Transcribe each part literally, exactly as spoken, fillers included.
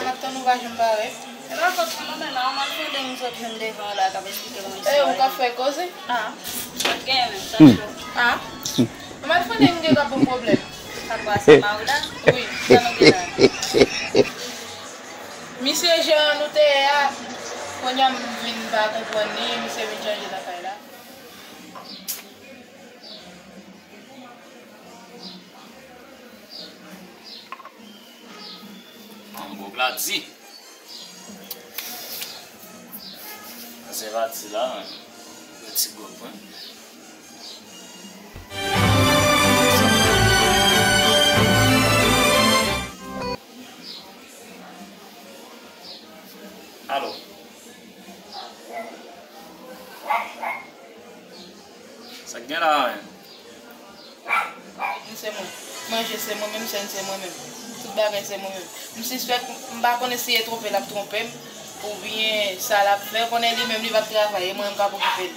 M ap tann ou pa janm parèt. E pa fòt mwen non, men la, yon malfondeng m sot jwenn devan w la k ap esplike mwen istwa. E ou k ap fè koze? Ah, sot genyen menm, sa cho. Ah, yon malfondeng gen k ap ban m pwoblèm. Sa kwa, se Maouda? Wi. Sa nou gen la? Misye jeran nou te ye a, kounye a m vin pa konprann li, misye vin chanje lakay la. An gwo plati. Konzèvatè la, yon ti gwòg mwen. Alo. Sa k gen la menm? Tout se mwen. Manje se mwen menm, sèn se mwen menm. Tout bagay se mwen menm. M sispèk, m pa konnen si e twonpe l ap twonpe m, oubyen sa l ap fè. Konnen li menm li p ap travay, e mwen menm k ap okipe l.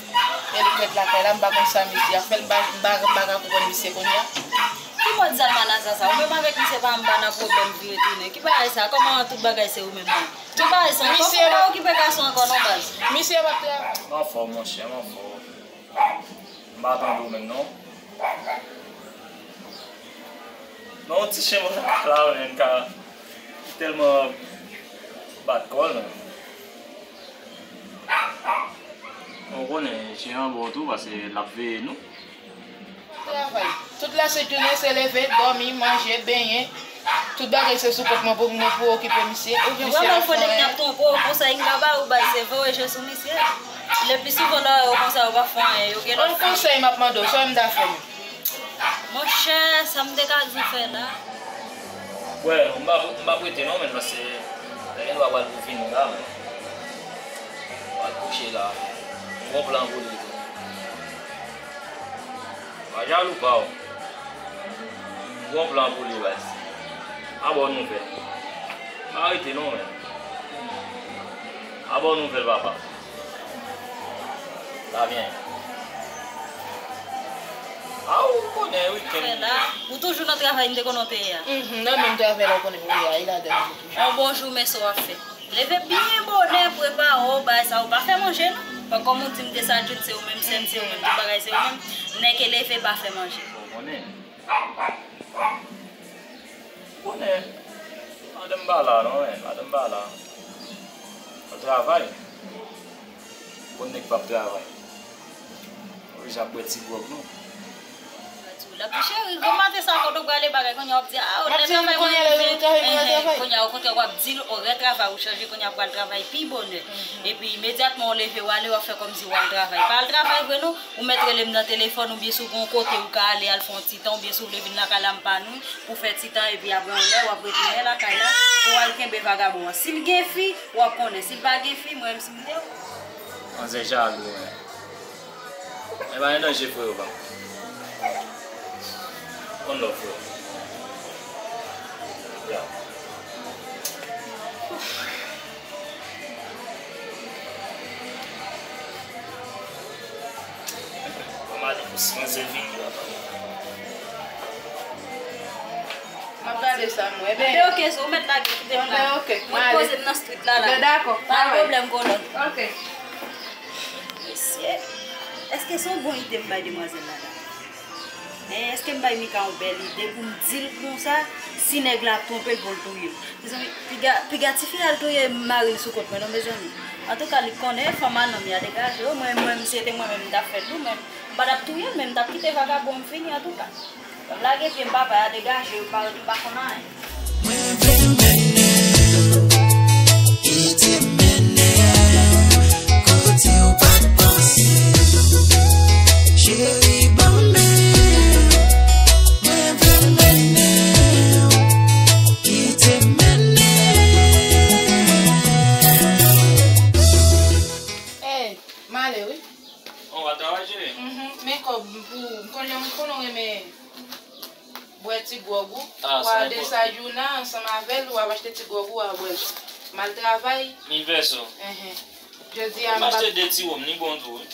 E li k ret lakay la, m pa konn sa misye ap fè, m pa, m pa, m pa ka konprann misye kounye a. Ki mòd zalmanaza sa? Ou menm avèk misye pa anba nan pwoblèm vire tounen. Ki bagay sa? Kòman tout bagay se ou menm nan? Tout bagay sa ankò, fò pa okipe gason ankò non baz. Misye p ap travay. M anfòm monchè, m anfòm. M pa tande w menm non. Non, yon ti chen mwen la menm ka tèlman bat kò l menm. Bon, ou konnen chen an bon tou paske l ap veye nou. Travay. Tout lè se jounen se leve, dòmi, manje, benyen. Tout bagay se sou kont mwen pou mwen pou okipe misye. Ou vin wè malfondeng k ap twonpe w, konsèy m ka ba ou baz se voye je sou misye. Le pli souvan lè w wè yo konsa yo p ap fè anyen, yo gen lòt. Yon konsèy m ap mande w, sa w menm ta fè m? Monchè, sa m te ka di w fè la. Wè, m p ap, m p ap rete non, men paske lè gen dwa pral pou fini la, men. Pral kouche la. M gon plan pou li tou. Pa jalou pa w. M gon plan pou li, baz. A bò nouvèl. Pa rete non, men. A bò nouvèl, papa. Ta byen. A, ou konnen, wikenn. Fè la, ou toujou nan travay m te konnen w te ye a. Mhm, nan menm travay la ou konnen m ye a, e ladan l toujou. Yon bon jou, men sa w ap fè. Leve byen bonè, prepare w, bagay sa, ou pa fè manje, non. Paske kòm ou di m te sa, tout se ou menm, sèn se ou menm, tout bagay se ou menm. Nèg e leve, pa fè manje. Ou konnen. Ou konnen. Madanm pa la, non, men. Madanm pa la. Al travay. Bon nèg p ap travay. Ou deja bwè ti gwòg, non. L ap di, cheri, gwo maten sa, kote w prale bagay, kounye a w ap di, a, ou lè travay mwen rive. Enhen, kounye a, okontrè, w ap di l, orè travay ou chanje, kounye a pral travay pi bonè. Epi, imedyatman w leve, w ale, w ap fè kòmsi w al travay. Pa al travay vre, non. Ou mèt rele m nan telefòn, oubyen si w gen yon kote ou ka ale, al fè yon ti tan, oubyen si w vle vin lakay la, m pa nwi, pou fè ti tan, epi apre yon lè, w ap retounen lakay la, pou w al kenbe vagabon an. Si l gen fi, w ap konnen. Si l pa gen fi, mwen menm, si m te w. Manzè jalou, wi. Men pa gen danje, freo pa m. One love, freo. Yeah. Bon, madanm, si manzè vini, papa. M ap gade sa m wè. Enben, oke, si w mèt lage, kite m la. Enben, oke. Mwen poze m nan street la, la. Enben, dakò. Pa gen pwoblèm, kolòn. Oke. Mesye, èske se yon bon ide m bay demwazèl la, la? Men èske m bay Mika yon bèl ide pou m di l konsa, si nèg la ap twonpe l, pou l touye m? Mezanmi, piga, piga tifi a al touye mari l sou kont mwen non, mezanmi. Antouka, li konnen fanm a nonm, y a degaje w. Mwen, mwen, si se te mwen menm, m t ap fè l tou, men m pa t ap touye l, men m t ap kite vagabon m fini, antouka. Lage pye m papa, y a degaje, yo pa, yo pa konn anyen. Mwen vle mennen w, kite m mennen w, kote w pa t panse. Cheri, ban m men w, mwen vle mennen w, kite m mennen w. Ey, m ale wi. Bon, w al travay, cheri? Mhm, men kòb pou, m konnen, m konnen w renmen bwè ti gwòg ou. Ah, w a desann jou nan ansanm avè l, w ap achte ti gwòg ou, w a bwè l. M al travay. Mil pèso. Enhen. Jodi a m ap achte de ti wonm, li bon tou, wi.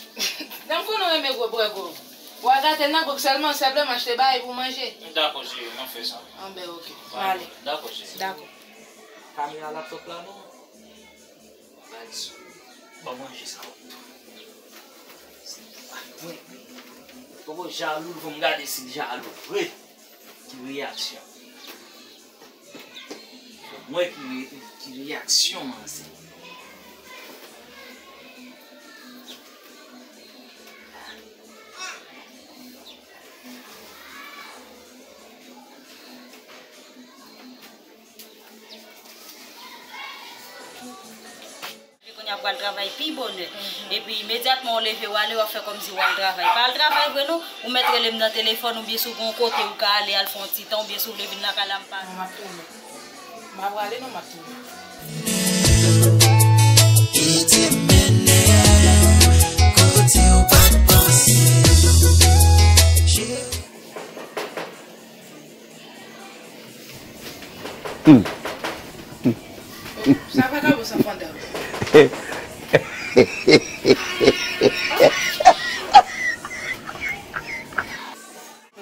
Non, m konnen w renmen gwo bwè gwòg. W a gate l nan gwòg sèlman, sèlman m achte bagay pou manje. Dakò, cheri, m ap fè sa. Anben, oke. M ale. Dakò, cheri. Dakò. Kamera laptop la non. Baz, ban manje sa w. Mwen, poko jalou, fò m gade si l jalou vre. Ki reyaksyon? Mwen ki re-, ki reyaksyon an se. Epi kounye a pral travay pi bonè. Epi imedyatman w leve w ale, w ap fè kòmsi w al travay. Pa al travay vre non, ou mèt rele m nan telefòn oubyen si w gen yon kote ou ka ale al fè yon ti tan oubyen si w vle vin lakay la m pa. Non, m ap tounen. M pa prale non, m ap tounen. Ki te mennen kote w pa t panse. Sa pa ka bon san fanda. Mwen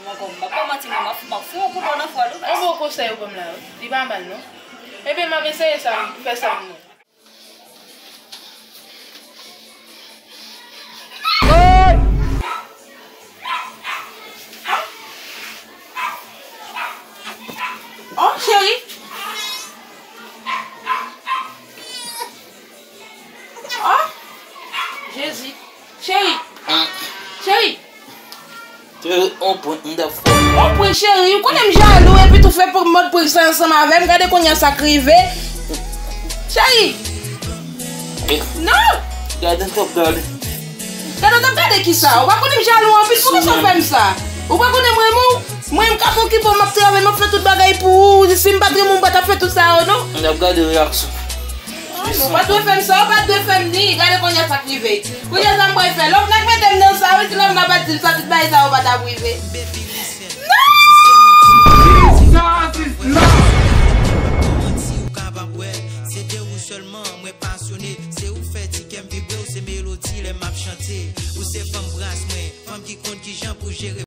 ankò, m pa manti, mwen, m ap, m ap fè yon kout nan fwa l wi. Yon bon konsèy ou ban m la wi. Li pa mal non. Ebyen, m ap eseye sa, m fè sa m non. Oh, cheri. Oh, Jezi. Cheri. Cheri. Te on prank m t ap fè. On prank, cheri, ou konnen m jalou epi tou fè prank, mòd prank sa ansanm avè m. Gade kounye a sa k rive. Cheri. Non. Gade m t ap gade. Gade w t ap gade kisa? Ou pa konnen m jalou anpil, poukisa w fè m sa? Ou pa konnen m renmen w? Mwen m ka okipe w, m ap travay, m ap fè tout bagay pou ou. Si m pa t renmen w, m pa t ap fè tout sa yo non. M t ap gade reyaksyon. Oh, non, ou pa t dwe fè m sa, ou pa t dwe fè m ni. Gade kounye a sa k rive. Kounye a sa m pral fè. Lòvna k mete m nan sa wi, si Lòvna pa t di m sa, tout bagay sa yo pa t ap rive. Non! Jesus is Lord! Manti ou kapab wè, se de ou sèlman mwen pasyone. Se ou k fè ti kè m vibre, ou se melodi lè m ap chante. Ou se fanm bras mwen, fanm ki konn kijan pou jere.